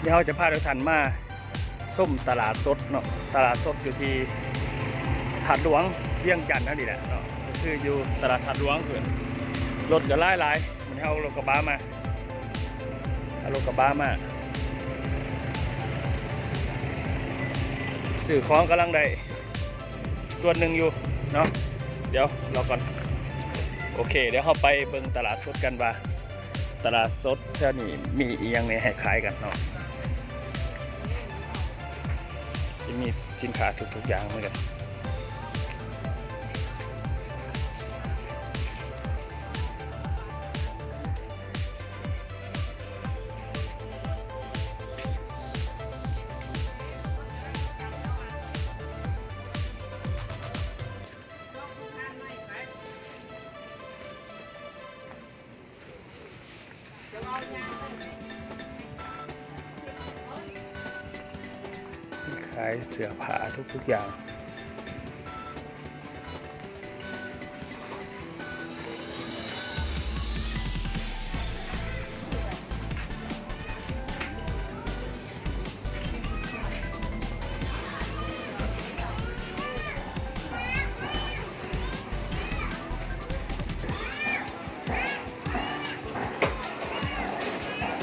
ດຽວເຮົາຈະພາທຸກທ່ານມາຊົມຕະຫຼາດສົດເນາະ, ຕະຫຼາດສົດຢູ່ທີ່ທາດຫຼວງວຽງຈັນເຮົານີ້ແຫຼະເນາະ, ກໍຄືຢູ່ຕະຫຼາດທາດຫຼວງພຸ້ນ. ລົດກໍຫຼາຍໆ, ມື້ນີ້ເຮົາເອົາລົດກະບະມາ ເອົາລົດກະບະມາ ຊື້ຂອງກຳລັງໄດ້ສ່ວນໜຶ່ງຢູ່ເນາະ. ດຽວລໍກ່ອນ. ໂອເຄ, ດຽວເຮົາໄປເບິ່ງຕະຫຼາດສົດກັນວ່າ ຕະຫຼາດສົດແຖວນີ້ມີອີ່ຫຍັງແດ່ໃຫ້ຂາຍກັນເນາະ. ຈະມີສິນຄ້າທຸກໆຢ່າງເໝືອນກັນ. ຂາຍເສື້ອຜ້າທຸກໆຢ່າງ.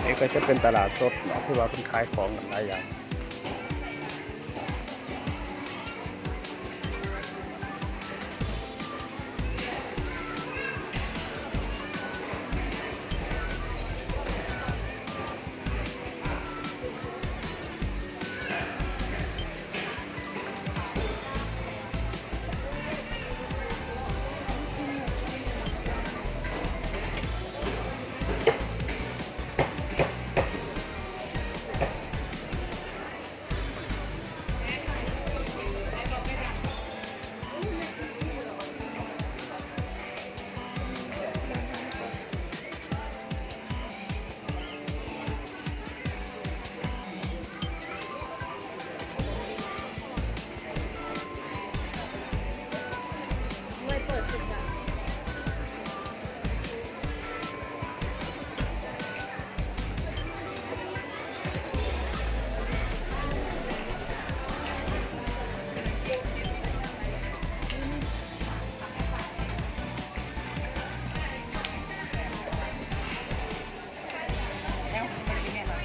ນີ້ກໍຈະເປັນຕະຫຼາດສົດເນາະ ທີ່ວ່າເພິ່ນຂາຍຂອງກັນຫຼາຍຢ່າງ.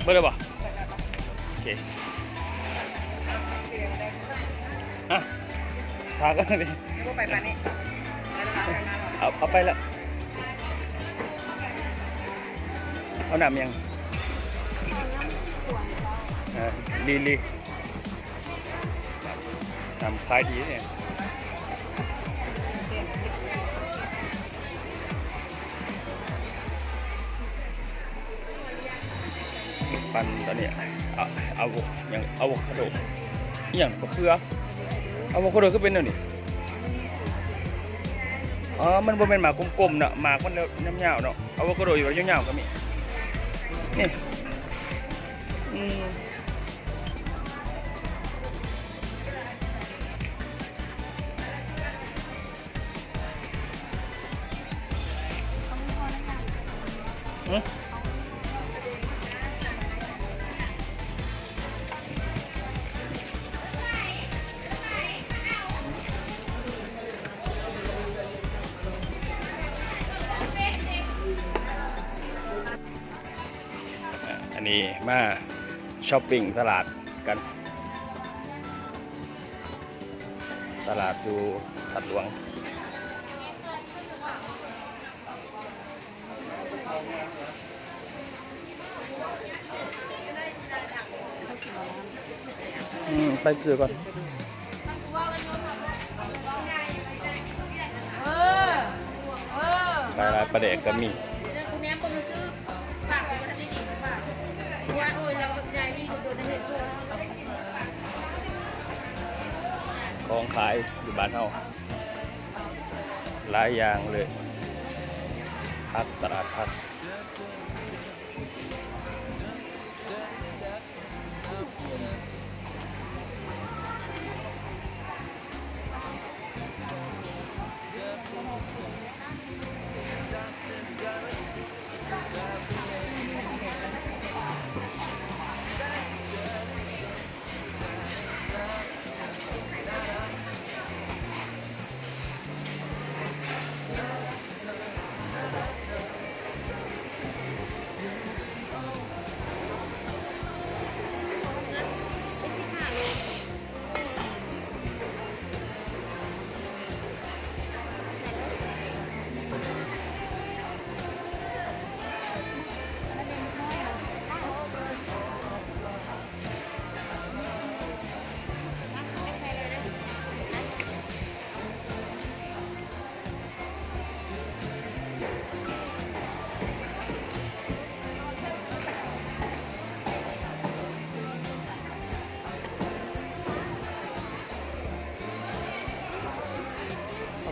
ເບິດແລ້ວບໍ່? ໂອເຄ ອ່ະ ພາກັນນີ້ ບໍ່ໄປປານນີ້ ເອົາ ເອົາໄປລະ ເອົານ້ຳຫຍັງ? ເອີ ລີລີ ນ້ຳຂາຍດີເດ. ປັ່ນຕອນນີ້ ອາ ອາໂວ ຫຍັງ ອາໂວຄາໂດ ອີ່ຫຍັງ ບັກເຂືອ ອາໂວຄາໂດຄືເປັນແນວນີ້? ອໍ ມັນບໍ່ແມ່ນໝາກກົມໆເນາະ ໝາກມັນຍາວໆເນາະ. ອາໂວຄາໂດຢູ່ຍາວໆກໍມີ ນີ້ ອືມ. ອັນນີ້ມາຊັອບປິງຕະຫຼາດກັນ ຕະຫຼາດຢູ່ທາດຫຼວງ. ອືມ ໄປຊື້ກ່ອນ ຫຼາຍໆ ປາແດກກໍມີ. ຂອງຂາຍຢູ່ບ້ານເຮົາຫຼາຍຢ່າງເລີຍ ຜັກ ຕະຫຼາດຜັກ.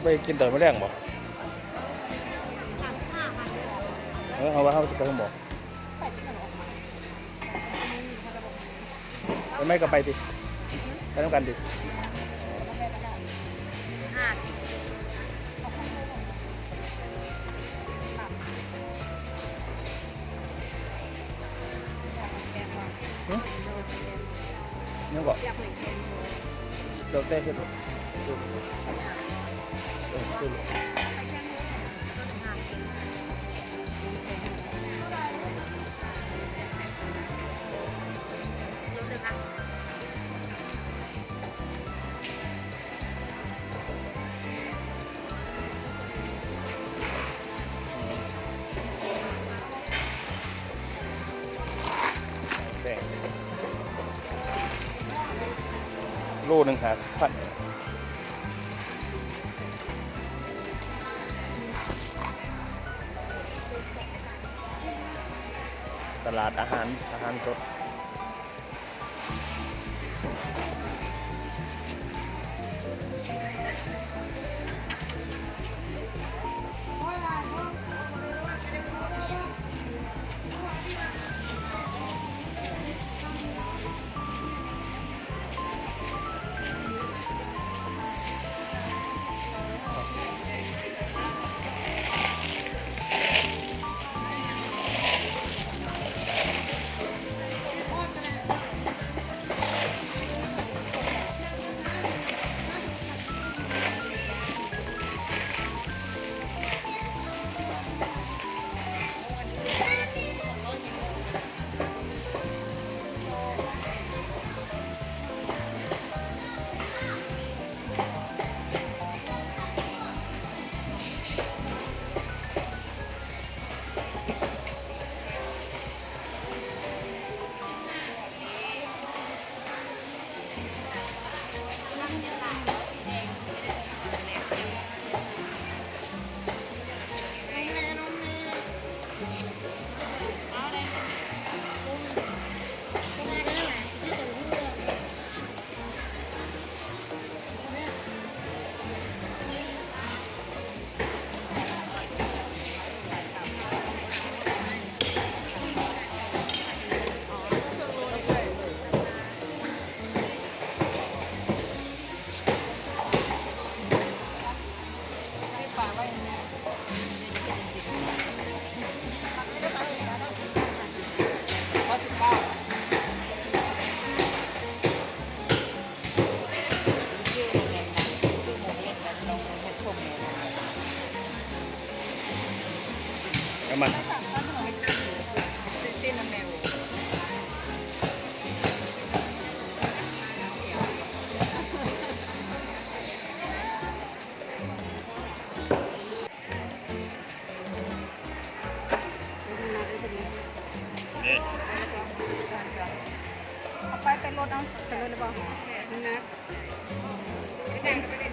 ໄປກິນຕອນມື້ແລງບໍ່? ສາມສິບຫ້າພັນ ເອີ ເຮົາວ່າເຮົາຈະໄປໂຮມບໍ່? ໄປທີ່ສະໜອງ ໄປໄໝກໍໄປຕິ ໄປນຳກັນຕິ. ຫຶ ຫຍັງເກາະ? ແລ້ວແຕ່ເຮັດ ເອີ ໂລໜຶ່ງຫ້າສິບພັນ. ຕະຫຼາດອາຫານ ອາຫານສົດ. ເອົາມາ ເອົາໄປ ໃສ່ລົດເອົາ ໃສ່ລົດໄດ້ບໍ່? ນີ້ນະ.